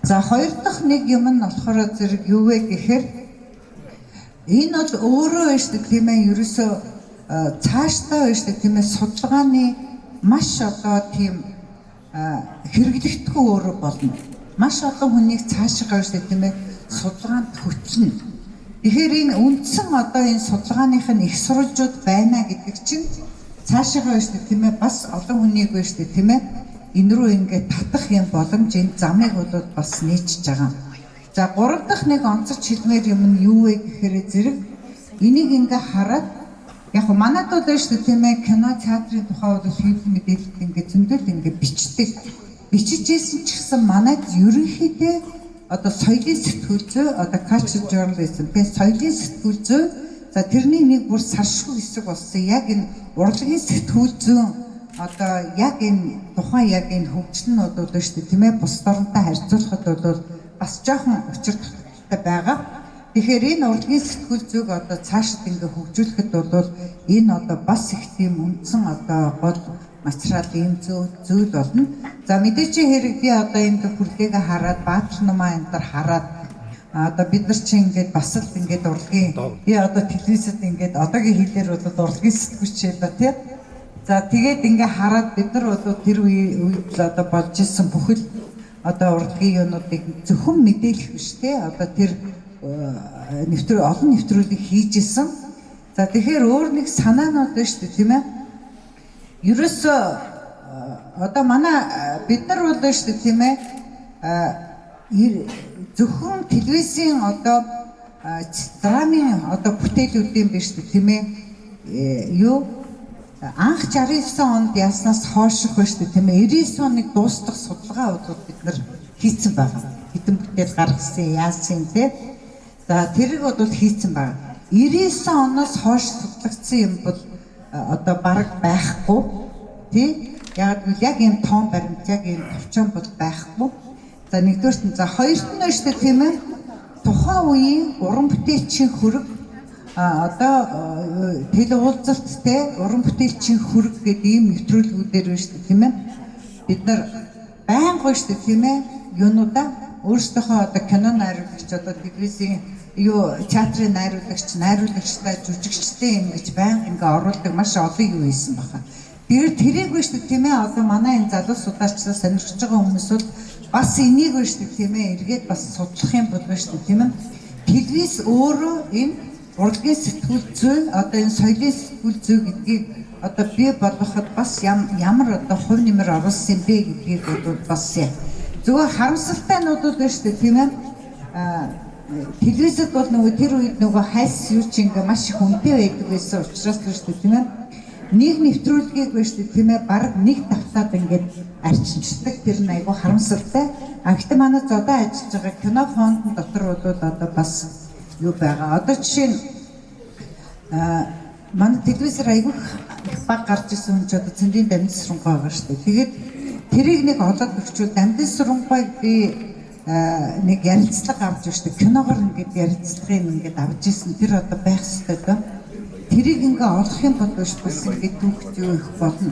За хоёр дахь нэг юм нь болохоор зэрэг юу вэ гэхээр энэ бол өөрөө байна шүү дээ, тийм ээ, ерөөсөө цаашдаа байна шүү дээ, тийм ээ, судалгааны маш одоо тийм хэрэглэгдэхүүн өөрөө болно. Маш олон хүнийг цаашгаа байна шүү дээ, тийм ээ, судалгаанд хөтлөнө. Тэгэхээр энэ үндсэн одоо энэ судалгааных нь их сурвалжууд байна гэдэг чинь цаашаа байна шүү дээ, тийм ээ, бас олон хүнийг байна шүү дээ, тийм ээ, энэ рүү ингээд татах юм боломж, энэ замыг бол бас нээчихэж байгаа. За гурав дахь нэг онцож хэлмээр юм нь юу вэ гэхээр зэрэг энийг ингээ хараад яг манад бол байна шүү дээ, тийм ээ, кино театрын тухай бол хэвлэл мэдээлэлд ингээ зөндөл ингээ бичдэг. Бичижсэн ч гэсэн манад ерөнхийдөө одоо соёлын сэтгүүл зүй, одоо culture journalism, тийм соёлын сэтгүүл зүй, за тэрний нэг бүр саршгүй хэсэг болсон яг энэ урлагийн сэтгүүл зүйн одоо яг энэ тухайн яг энэ хөгжил нь бол шүү дээ, тийм ээ, бус оронтой харьцуулахад бол бас жоохон учир дутагдaltaй байгаа. Тэгэхээр энэ урлагийн сэтгүүл зүйг одоо цаашид ингээ хөгжүүлэхэд бол энэ одоо бас их тийм үндсэн одоо гол материал ийм зүйл болно. За мэдээч хэрэг би одоо энд хүрлээгээ хараад Баатар нумаа энэ төр хараад одоо бид нар чинь ингээд бас л ингээд урлагийн би одоо телевизэд ингээд одоогийн хэлээр бол урлагийн сэтгүүлч юм ба тий. За тэгээд ингээ хараад бид нар бол тэр үед л одоо болж исэн бүхэл одоо урлагийн юмнуудыг зөвхөн мэдээлэх биш тий. Одоо тэр олон нэвтрүүлгийг хийж исэн. За тэгэхээр өөр нэг санаанууд байна шүү дээ, тийм ээ. Ерөөсөө одоо манай бид нар бол шүү дээ, тийм ээ, зөвхөн телевизийн одоо драмын одоо бүтээлүүдийн биш үү, тийм ээ, юу анх 69 онд яснаас хойших байна шүү дээ, тийм ээ, 99 оныг дуустгах судалгаа бол бид нар хийцэн байгаа. Хэдэн бүтээл гаргасан, яасан тий. За тэрийг бол хийцэн байгаа. 99 оноос хойш судлагдсан юм бол одоо бараг байхгүй тий. Яг гэвэл яг ийм тоон баримт, яг ийм товчон бол байхгүй. За нэгдүгээрт нь, за хоёрт нь шүү дээ, тийм ээ. Тухайн үеийн уран бүтээлчийн хөрөг одоо тэл уулзалттай уран бүтээлчийн хөрөг гэдэг ийм нэвтрүүлгүүдээр байна шүү дээ, тийм ээ. Бид нар байнга шүү дээ, тийм ээ. Юунуудаа өөрсдийнхөө одоо кино найруулагч, одоо телевизийн юу театрын найруулагч, найруулагчтай, жүжигчтэй юм гэж байнга ингээ оруулдаг маш олон юу хийсэн баха. Тэгэхээр тэрийг байна шүү дээ, тийм ээ. Одоо манай энэ залуу судлаачдаа сонирхож байгаа хүмүүс бол бас энийг байна шүү дээ, тийм ээ. Эргээд бас судлах юм бол байна шүү дээ, тийм ээ. Телевиз өөрөө энэ урлагийн сэтгүүл зүй, одоо энэ соёлын сэтгүүл зүй гэдгийг одоо бий болгоход бас ямар одоо хувь нэмэр оруулсан юм бэ гэдгийг бол бас зүгээр харамсалтай нь бол байна шүү дээ, тийм ээ. Телевизэд бол нөгөө тэр үед нөгөө хайс юу ч ингээ маш их үнэтэй байдаг байсан учраас л шүү дээ, тийм ээ. Нэг нэвтрүүлгийг байна шүү дээ, тийм ээ, бараг нэг давтаад ингээд арчинчдаг, тэр нь айгүй харамсалтай. А гэхдээ манай зодоо ажиллаж байгаа кино фондын дотор бол одоо бас юу байгаа. Одоо жишээ нь манай телевизээр айгүй их баг гарч ирсэн хүн ч одоо Цэндийн Дамдын Сурангаа байгаа шүү дээ. Тэгээд тэрийг нэг олоод өгчүүл Дамдын Сурангааг би нэг ярилцлага авч шүү дээ. Киногоор ингээд ярилцлагыг ингээд авч ирсэн. Тэр одоо байх ёстой дөө. Тэрийг ингээ олох юм бол биш бас ингээд түүхт юу их болно.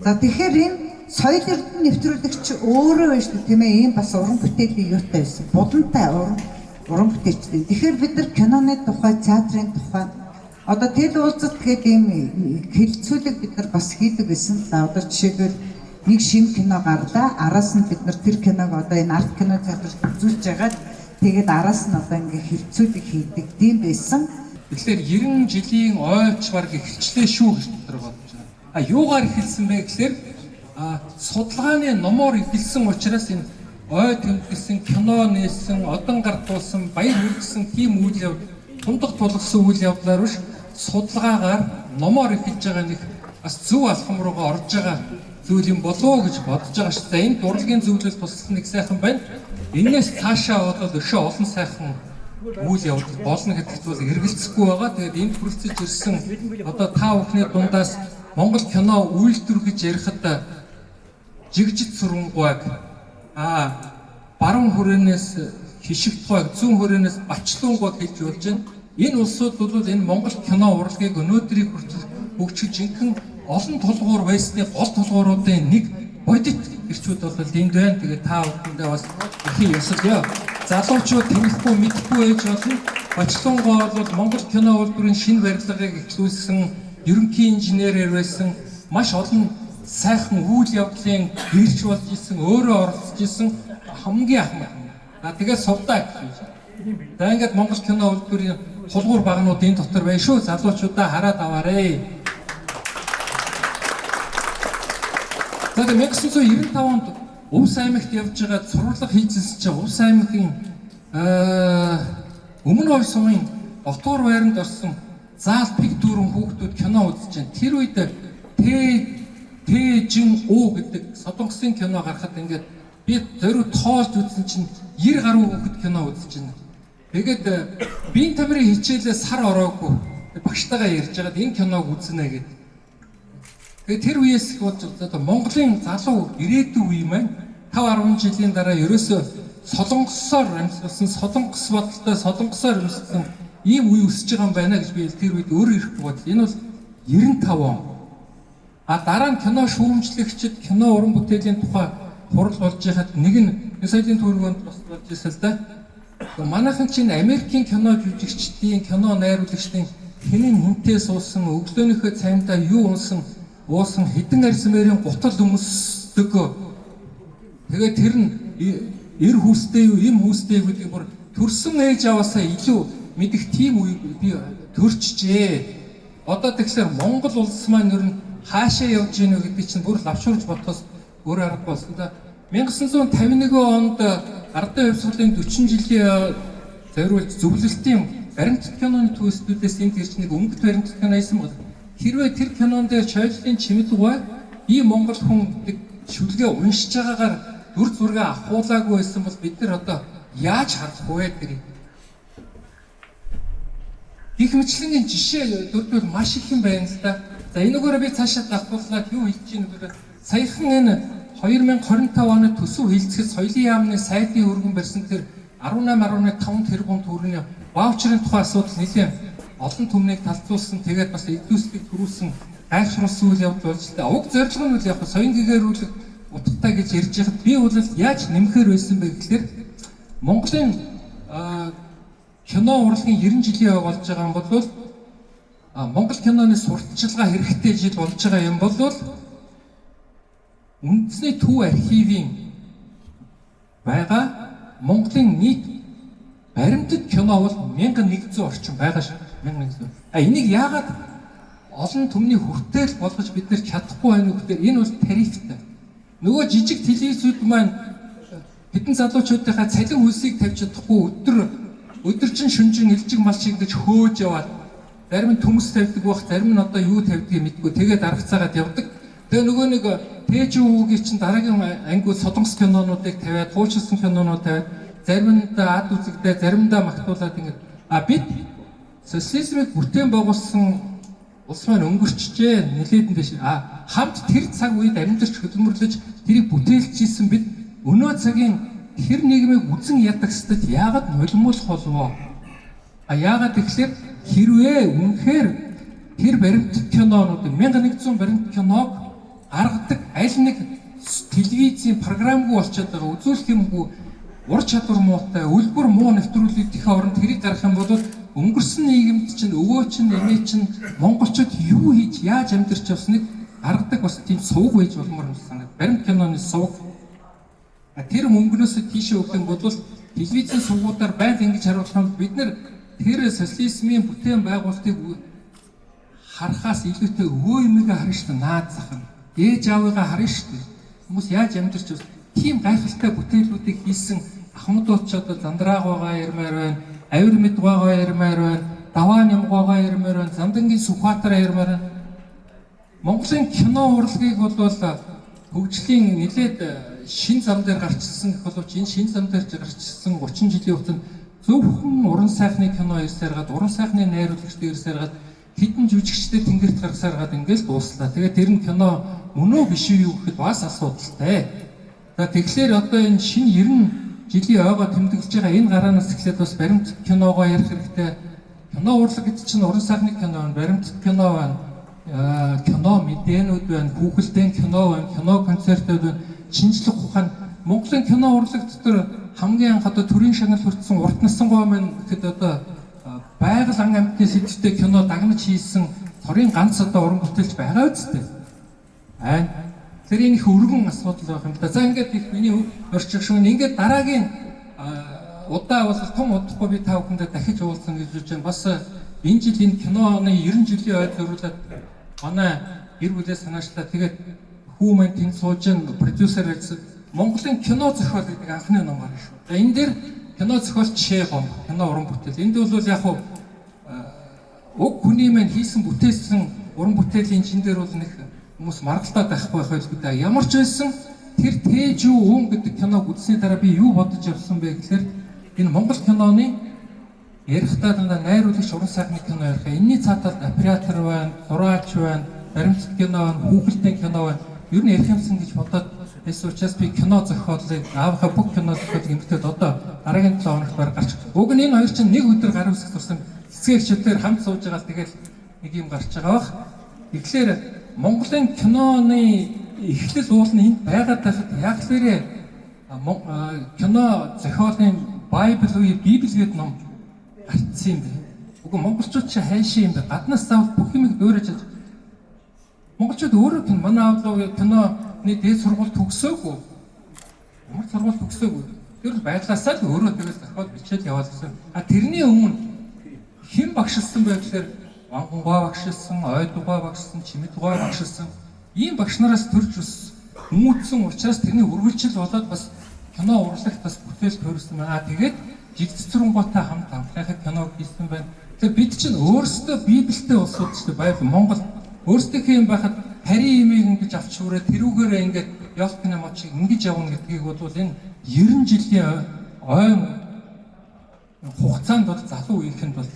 За тэгэхээр энэ соёл эрдэм нэвтрүүлэгч өөрөө байна шүү дээ, тийм ээ. Ийм бас уран бүтээлийн юутай байсан. Булантай уран бүтээлчтэй. Тэгэхээр бид нар киноны тухай, театрын тухай одоо тэл уулзалт гэдэг ийм хэлцүүлэг бид нар бас хийдэг байсан л да. Одоо жишээлбэл нэг шим кино гарлаа. Араас нь бид нар тэр киног одоо энэ арт кино театрт үзүүлж байгаад тэгээд араас нь одоо ингээ хэлцүүлэг хийдэг тийм байсан. Тэгэхээр 90 жилийн ойч баг эхэлчлээ шүү гэж дотор бодож байна. А юугаар эхэлсэн бэ гэхээр судалгааны номоор эхэлсэн учраас энэ ой тэмдэглэсэн, кино нээсэн, одон гардуулсан, баяр хүргэсэн тийм үйл явдал, тундаг тулгсан үйл явдлаар биш судалгаагаар номоор эхэлж байгаа нэг бас зөв алхам руугаа орж байгаа зүйл юм болов уу гэж бодож байгаа шүү дээ. Энэ урлагийн зөвлөл тусалсан нэг сайхан байна. Энээс цаашаа бол өшөө олон сайхан үйл явдал болно гэдэгт бол эргэлзэхгүй байгаа. Тэгээд энд хүрэлцэж ирсэн одоо та бүхний дундаас Монгол кино үйлдвэр гэж ярихад жигжид Сурангааг баруун хүрээнээс Хишигтгойг, зүүн хүрээнээс Бачлуунгойг хэлж болж байна. Энэ улсууд бол энэ Монгол кино урлагийг өнөөдрийг хүртэл хөгжиж жинхэнэ олон тулгуур байсны гол тулгууруудын нэг бодит эрчүүд бол энд байна. Тэгээд та бүхэндээ бас ихэн ёсол. Залуучууд тэнэхгүй мэдэхгүй байж болно. Бачлуунгой бол Монгол кино үйлдвэрийн шинэ барилгыг эхлүүлсэн, ерөнхий инженерээр байсан, маш олон сайхан үйл явдлын гэрч болж исэн, өөрөө оролцож исэн хамгийн ахмад. За тэгээд сувдаа гэж. За ингээд Монгол кино үйлдвэрийн тулгуур багнууд энэ дотор байна шүү. Залуучуудаа хараад аваарэ. За 1995 онд Увс аймагт явж байгаа цувралга хийжсэн чинь Увс аймгийн өмнө ой сумын дотуур байранд орсон заал пик дүүрэн хүүхдүүд кино үзэж байна. Тэр үед Тэжин уу гэдэг Солонгосын кино гарахад ингээд би зориу тоолж үзсэн чинь 90 гаруй хүүхэд кино үзэж байна. Тэгээд биеийн тамирын хичээлээ сар ороогүй багштайгаа ярьж байгаад энэ киног үзнэ гэдэг. Тэгээд тэр үеэс болж одоо Монголын залуу ирээдүйн үе маань 5 10 жилийн дараа ерөөсөө солонгосоор амьсгалсан, солонгос бодолтой, солонгосоор амьсгалсан ийм үе өсөж байгаа юм байна гэж би тэр үед өөрөө ирэхгүй бодлоо. Энэ бол 95 он. А дараа нь кино шүүмжлэгчид, кино уран бүтээлийн тухай хурал болж байхад нэг нь соёлын төвөргөнд бас болж ирсэн л да. Манайхан чинь Америкийн кино жүжигчдийн, кино найруулагчдын хинэн хинтээ суусан, өглөөнийхөө цаймдаа юу унсан, уусан хэдэн арьсмэрийн гутал өмсдөг. Тэгээд тэр нь эр хүүстэй юу, эм хүүстэй гэдгийг бүр төрсөн ээж аваасаа илүү мэдэх тийм үе би төрчжээ. Одоо тэгэхээр Монгол улс маань ер нь хаашаа явж гинэ гэдэг чинь бүр лавшуулж бодохоос өөр арга болсон да. 1951 онд Ардын хувьсгалын 40 жилийн зориулж зөвлөлтийн баримт киноны төсөлтүүдээс энд ирж нэг өнгөт баримт кино хийсэн баг. Хэрвээ тэр кинон дээр чойллын чимэдгуй ийм монгол хүн гэдэг шүлгээ уншиж байгаагаар дүр зургаа авахуулаагүй байсан бол бид нар одоо яаж харах вэ тэрийг? Гэх мэтлэнгийн жишээ дөрвөл маш их юм байна л да. За энэгээр би цаашаа давхуулаад юу хэлж ийн гэвэл саяхан энэ 2025 оны төсөв хилцэхэд соёлын яамны сайдын өргөн барьсан тэр 18.5 тэрбум төгрөгийн ваучрын тухай асуудал нэлээд олон түмнийг талцуулсан, тэгээд бас эдгүүслийг төрүүлсэн гайхшруулсан үйл явдал болж л та. Уг зорилго нь бол яг соён гэгээрүүлэх утгатай гэж ярьж байхад би бол яаж нэмэхээр байсан бэ гэхлээр Монголын кино урлагийн 90 жилийн ой болж байгаа юм бол Монгол киноны сурталчилгаа хэрэгтэй жил болж байгаа юм бол үндэсний төв архивын байгаа Монголын нийт баримтат кино бол 1100 орчим байгаа шүү. 1100. А энийг яагаад олон түмний хүртэл болгож бид нэр чадахгүй байна вэ гэхээр энэ бол тарифтай. Нөгөө жижиг телевизүүд маань хэдэн залуучуудынхаа цалин хөлсийг тавьж чадахгүй өдөржин шүнжин илжиг мал шиг гэж хөөж яваад зарим нь төмс тавьдаг байх, зарим нь одоо юу тавьдгийг мэдгүй тэгээд аргацаагаад явдаг. Тэгээ нөгөө нэг Тэжүү хүүгийн чинь дараагийн ангиуд солонгос кинонуудыг тавиад, хуучилсан кинонууд тавиад, заримдаа ад үзэгдээ, заримдаа магтуулаад ингээд а бид социализмыг бүтээн байгуулсан улс маань өнгөрчжээ, нэлээдэн дэш. А хамт тэр цаг үед амьдарч хөдөлмөрлөж тэрийг бүтээлчээсэн бид өнөө цагийн тэр нийгмийг үзэн ядагсдад яагаад нулимуулах болов? А яагаад тэгэхээр хэрвээ үнэхээр тэр баримтат кинонууд 1100 баримт киног гаргадаг аль нэг телевизийн програмгүй болчиход байгаа, үзүүлэх юмгүй, ур чадвар муутай, үлбэр муу нэвтрүүлгийнхээ оронд тэрийг гаргах юм бол өнгөрсөн нийгэмд чинь өвөө чинь эмээ чинь монголчууд юу хийж яаж амьдарч явсныг гаргадаг бас тийм сувг байж болмоор юм санагдав. Баримт киноны сувг. Тэр мөнгнөөсөө тийшээ өгөх юм бол телевизийн сувгуудаар байнга ингэж харуулах юм бид нэр тэр социализмын бүтээн байгуулалтыг харахаас илүүтэй өвөө эмээгээ харна шүү дээ, наад зах нь. Ээж аавыгаа харна шүү дээ. Хүмүүс яаж амьдарч байсан тийм гайхалтай бүтээлүүдийг хийсэн ахмадууд ч одоо Зандраагаагаа ярмаар байна, Авир мэдгаагаа ярмаар байна, Даваа нямгаагаа ярмаар байна, Зандангийн Сүхбаатар ярмаар байна. Монголын кино урлагийг бол хөгжлийн нэлээд шин зам дээр гарчилсан гэх боловч энэ шин зам дээр гарчилсан 30 жилийн хугацаанд зөвхөн уран сайхны кино ирсээр гад, уран сайхны найруулагчид ирсээр гад, хэдэн жүжигчтэй тэнгэрт гаргасаар гад ингээл дууслаа. Тэгээд тэр нь кино мөн үү биш үү гэхэд бас асуудалтай. За тэгэхээр одоо энэ шинэ 90 жилийн ойгоо тэмдэглэж байгаа энэ гараанаас эхлээд бас баримт киногоо ярих хэрэгтэй. Кино урлаг гэдэг чинь уран сайхны кино байна, баримт кино байна, кино мэдээнүүд байна, хүүхэлдэйн кино байна, кино концертууд байна, шинжлэх ухаан. Монголын кино урлаг дотор хамгийн анх одоо төрийн шагнал хүртсэн урт насан гоо маань гэхэд одоо байгаль ан амьтны сэдвтэй кино дагнаж хийсэн цорын ганц одоо уран бүтээлч байгаа үсттэй. Аа тэр энэ их өргөн асуудал байх юм л да. За ингээд их миний орчих шүүн ингээд дараагийн удаа бол том удахгүй би та бүхэндээ дахиж уулзна гэж бодож байна. Бас энэ жил энэ киноны 90 жилийн ойд зориулаад манай гэр бүлээ санаачлаа. Тэгээд хүү маань тэнд сууж гэн продюсер ажилласан Монголын кино зохиол гэдэг анхны ном гарна шүү. За энэ дээр кино зохиолч Шээгом, кино уран бүтээл. Энд бол яг хуу уг хүний маань хийсэн бүтээсэн уран бүтээлийн чин дээр бол нэг хүмүүс маргалдаад байхгүй байх байлгүй дээ. Ямар ч байсан тэр Тэжүү Үн гэдэг киног үзсний дараа би юу бодож явсан бэ гэхээр энэ Монгол киноны ярихдаа дандаа найруулагч уран сайхны кино ярих. Энийний цааталд оператор байна, зураач байна, баримтат кино байна, хүүхэлдэйн кино байна. Ер нь ярих юмсан гэж бодоод байсан учраас би кино зохиолыг аавынхаа бүх кино зохиолыг эмгтээд одоо дараагийн 7 хоногт баг гарч. Уг нь энэ хоёр чинь нэг өдөр гар үсэх тусам цэцгэгчдээр хамт сууж байгаа л тэгэл нэг юм гарч байгаа бах. Тэгэхээр Монголын киноны эхлэл уул нь энд байгаад байхад яг л нэрээ кино зохиолын Байбл үе Библи гэдэг ном гарцсан юм бэ. Үгүй монголчууд чи хайшин юм бэ. Гаднаас заавал бүх юмыг дуурайж монголчууд өөрөө кино манай аавлаа киноны дээд сургууль төгсөөгүй. Ямар сургууль төгсөөгүй. Тэр л байглаасаа л өөрөө тэгэл зохиол бичээд яваал гэсэн. А тэрний өмнө хэн багшилсан бэ гэхээр Вангунгой багшилсан, Ойдугой багшилсан, Чимэдгой багшилсан. Ийм багш нараас төрж өс хүмүүжсэн учраас тэрний үргэлжил болоод бас кино урлагт бас бүтээл төрсөн байна. Тэгээд Жигцэцэрэнгуйтай хамт анхныхаа киног хийсэн байна. Тэгэхээр бид чинь өөрсдөө Библиэтэй улсууд шүү дээ. Байбл Монгол өөрсдийнхээ юм байхад харийн имийг ингэж авч хүрээ тэрүүгээрээ ингээд Ёлкны мод шиг ингэж явна гэдгийг бол энэ 90 жилийн ойн хугацаанд бол залуу үеийнхэнд бол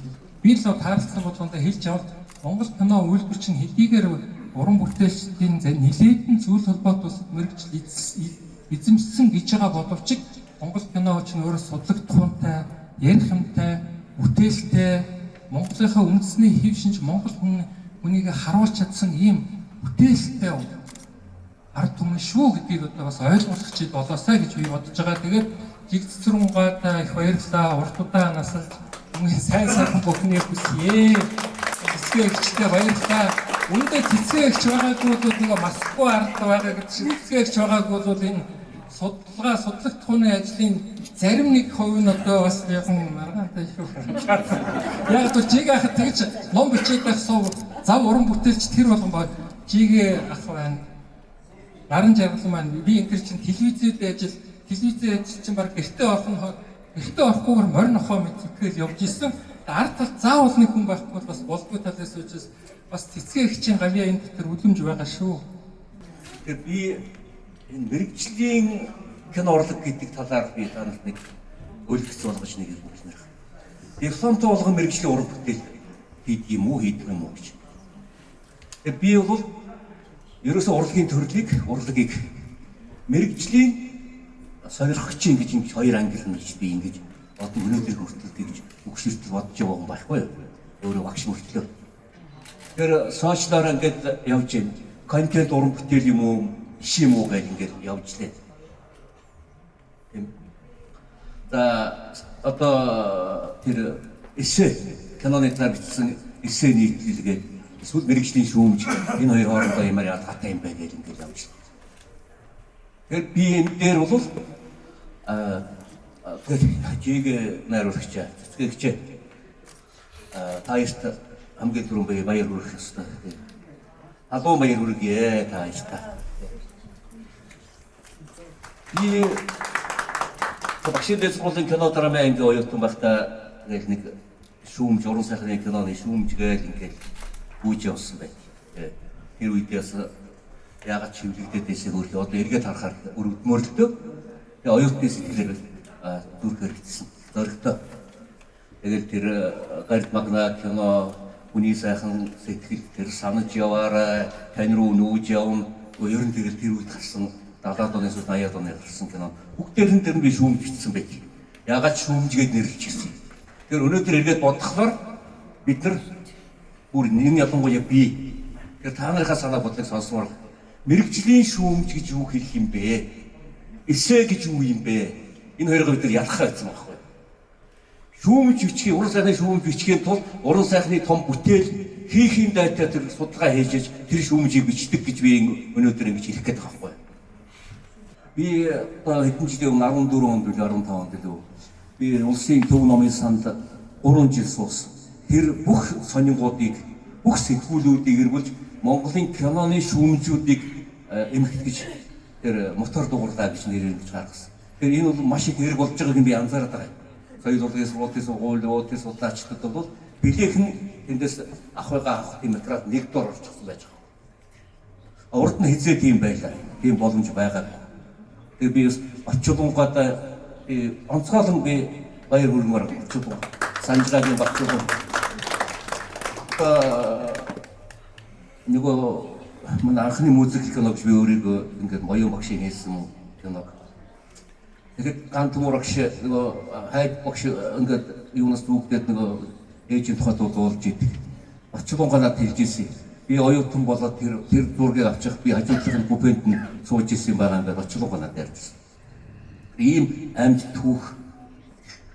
би л тааралцсан болгондоо хэлж явал Монгол кино үйлдвэр чинь хэдийгээр уран бүтээлчдийн нэлээдэн зүйл холбоот улсад мэргэжил эзэмшсэн гэж байгаа боловч Монгол кино ч өөрөө судлагдахуунтай, ярих юмтай, бүтээлтэй, Монголынхаа үндэсний хэв шинж Монгол хүнийг харуулж чадсан ийм бүтээлтэй ард түмэн шүү гэдгийг одоо бас ойлгуулах чид болоосай гэж би бодож байгаа. Тэгээд жиг цэцэрунгаад их баярлалаа. Урт удаан насалж өмнө сайн сайхан бүхнийг хүсье. Цэцгээ эгчтэй баярлалаа. Үүндээ цэцгээ эгч байгаагүй бол нөгөө Москва ард байгаа гэдэг шиг цэцгээ эгч байгаагүй бол энэ судалгаа судлагдахууны ажлын зарим нэг хувь нь одоо бас яган маргаантай шүү. Яг л жиг ахад тэгж ном бичээд байх суу зав уран бүтээлч тэр болгон ба жигээ ах байна. Наран жаргал маань би энэ төр чинь телевизэд ажил телевизэд ажил чинь баг гэртээ орох нь гэртээ орохгүйгээр морин нохоо мэт сэтгэл явж исэн. Ард талд заавал нэг хүн байхгүй бол бас болдгоо талаас учраас бас цэцгээ эгчийн гавьяа энэ дотор үлэмж байгаа шүү. Тэгэхээр би энэ мэргэжлийн кино урлаг гэдэг талаар би та нарт нэг өлгөц болгож нэг юм хэлмээр байна. Дипломтой болгон мэргэжлийн уран бүтээл хийдэг юм уу, хийдэг юм уу гэж. Тэгэхээр би бол ерөөсөө урлагийн төрлийг, урлагийг мэргэжлийн сонирхогчийн гэж ингэж хоёр ангилна гэж би ингэж одоо өнөөдөр хүртэл тэгж өгшөртөл бодож байгаа юм байхгүй юу? Өөрөө багш мөртлөө. Тэгэхээр сошиалаар ингээд явж байна. Контент уран бүтээл юм уу, иш юм уу гэж ингээд явж лээ. Тийм. За одоо тэр эссе киноны талаар бичсэн эссе нийтлэлгээд эсвэл мэргэжлийн шүүмж энэ хоёр хоорондоо ямар ялгаатай юм бэ гэж ингээд явж лээ. Тэгэхээр би энэ дээр бол жиг найруулагч цэцгэгч та хоёрт хамгийн түрүүнд баяр хүргэх ёстой. Халуун баяр хүргье та хоёрт. Би багшийн дэд сургуулийн кино драма анги оюутан байхдаа тэгэл нэг шүүмж уран сайхны киноны шүүмж гээл ингээл гүйж явсан байт. Тэр үедээс яагаад чивлэгдээд байсан хөрхи одоо эргээд харахаар өрөвдмөр л дөө. Тэгээ оюутны сэтгэлээр дүрхээр хэцсэн. Зоригтой. Тэгэл тэр гард магна кино хүний сайхан сэтгэл тэр санаж яваарай, тань руу нүүж явна. Ер нь тэгэл тэр үед гарсан 70-аад оны эсвэл 80-аад оны гарсан кино. Бүгдээр нь тэр би шүүмж бичсэн байт. Яагаад шүүмжгээд нэрлэж ирсэн. Тэр өнөөдөр эргээд бодохлоор бид нар бүр энэ ялангуяа би тэр та нарынхаа санаа бодлыг сонсомоор мэргэжлийн шүүмж гэж юу хэлэх юм бэ? Эссе гэж юу юм бэ? Энэ хоёрыг бид нар ялгах гэсэн байхгүй. Шүүмж бичгийн уран сайхны шүүмж бичгийн тулд уран сайхны том бүтээл хийх юм дайтай тэр судалгаа хийж тэр шүүмжийг бичдэг гэж би өнөөдөр ингэж хэлэх гээд байгаа байхгүй. Би одоо хэдэн жилийн өмнө 14 онд үл 15 онд илүү би улсын төв номын санд 3 жил суусан. Тэр бүх сонингуудыг бүх сэтгүүлүүдийг эргүүлж Монголын киноны шүүмжүүдийг эмхтгэж тэр мотор дугуурлаа гэж нэрээр ингэж гаргасан. Тэгэхээр энэ бол маш их хэрэг болж байгааг би анзаараад байгаа юм. Соёл урлагийн сургуулийн сургуулиудын судлаачдад бол билээхэн тэндээс авах авах тийм материал нэг дор орчихсон байж байгаа. Урд нь хизээ тийм байлаа. Тийм боломж байгаагүй. Тэгээ би бас Очулунгад онцгойлон би баяр хүргэмээр Очулун Санжираагийн Батчулун одоо нөгөө манай анхны музик кино гэж би өөрийгөө ингээд моён багшийн хийсэн киног. Тэгээд ган төмөр багш нөгөө хайд багш ингээд юунаас зүгдээд нөгөө ээжийн тухай дуулж идэг. Очулунгаа надад хэлж ирсэн. Би оюутан болоод тэр зургийг авчих би хажуудлахын купенд нь сууж исэн байгаа юм байна. Очулунгаа надад ярьжсэн. Ийм амьд түүх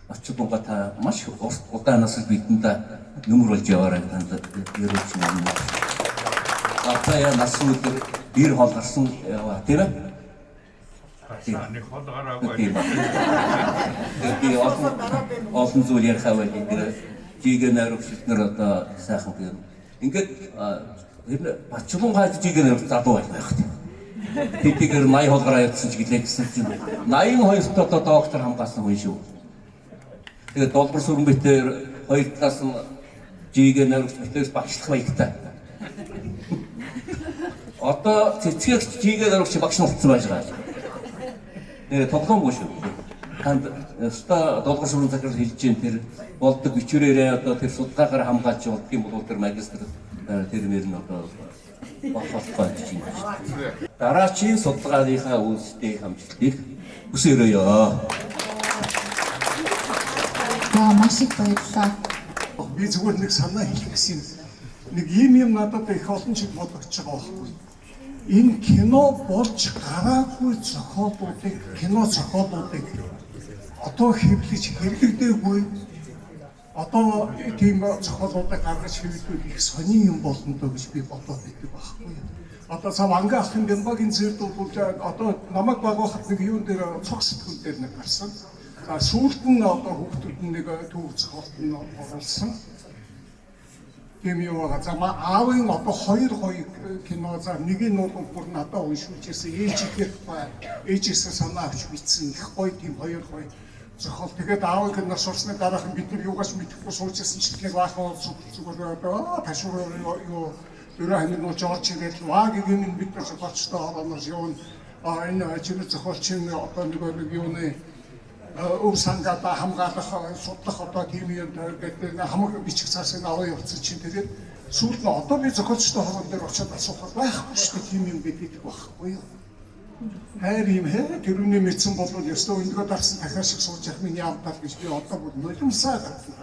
Очулунгаа та маш урт удаанаас бидэнд нөмөр болж яваарай танд ерөөч юм. Одоо нас өдөр бэр хол гарсан яваа тийм ээ? Нэг хол гараагүй. Би олон зүйл ярих аваад тэр жигэ найруулагч нар одоо сайхан тийм. Ингээд тэр Бачлунгай жигэ найруулагч залуу байх тийм. Тэдгээр 80 хол гараа явуулсан ч гэлээ гэсэн чинь 82-т одоо доктор хамгаалсан хүн шүү. Тэгээд долбор сүрэн битээр хоёр талаас нь жигэ найруулагч битээс багшлах маягтай. Одоо цэцгэгч жигэ найруулагч багш нь болцсон байж байгаа. Нэр тоглоомгүй шүү. Танд өстой долгор сүрэн захирал хэлж जैन тэр болдог бичвэрээрээ одоо тэр судалгаагаар хамгаалж болдго юм бол тэр магистр тэр нэр нь одоо Болохгүй гэж юм. Дараачийн судалгааныхаа үндэсний хамжилтыг хүсээрэй. За, маш их баярлалаа. Би зүгээр нэг санаа хэлэх гэсэн юм. Нэг ийм юм надад их олон жил бодогдож байгаа байхгүй. Энэ кино болж гараагүй зохиолуудыг, кино зохиолуудыг одоо хэвлэж хэрэглэгдээгүй, одоо тийм зохиолуудыг гаргаж хэвлэвэл их сонин юм болно доо гэж би бодоод байдаг байхгүй. Одоо цав анга ахын Бямбагийн зэрд бол одоо намайг баг байхад нэг юун дээр, цог сэтгүүл дээр нэг гарсан. За, сүүлд нь одоо хүүхдүүд нь нэг түүх зохиолт нь оруулсан. Тийм юу байгаа. За, аавын одоо хоёр гоё кино, за, нэг нь бол бүр надад уншуулж ирсэн, ээж ихээр бай. Ээжээсээ санаа авч бичсэн их гоё тийм хоёр гоё зохиол. Тэгээд аавыг нас орсны дараахан бид нар юугаас мэдэхгүй сууж ирсэн чинь нэг баахан зүгээр одоо ташуур юу өрөө хамиг болж орж ирээд ваагийн юм, бид нар зохиолчтой ороноос юу, а энэ чиний зохиолчин одоо нэг юуны өв сангада хамгаалах, судлах одоо тийм юм гэдэг хамаг бичих цаасыг аваа явуулсан чинь, тэгээд сүүлд нь одоо би зохиолчтой хорон дээр очиод асуухад байхгүй шүү дээ, тийм юм гэдэг байхгүй юу. Хайр юм хэ, тэрүүний мэдсэн бол ёстой өндгөө дарсан дахиад шиг сууж явах миний амтал гэж би одоо бүр нулимсаа гарсан.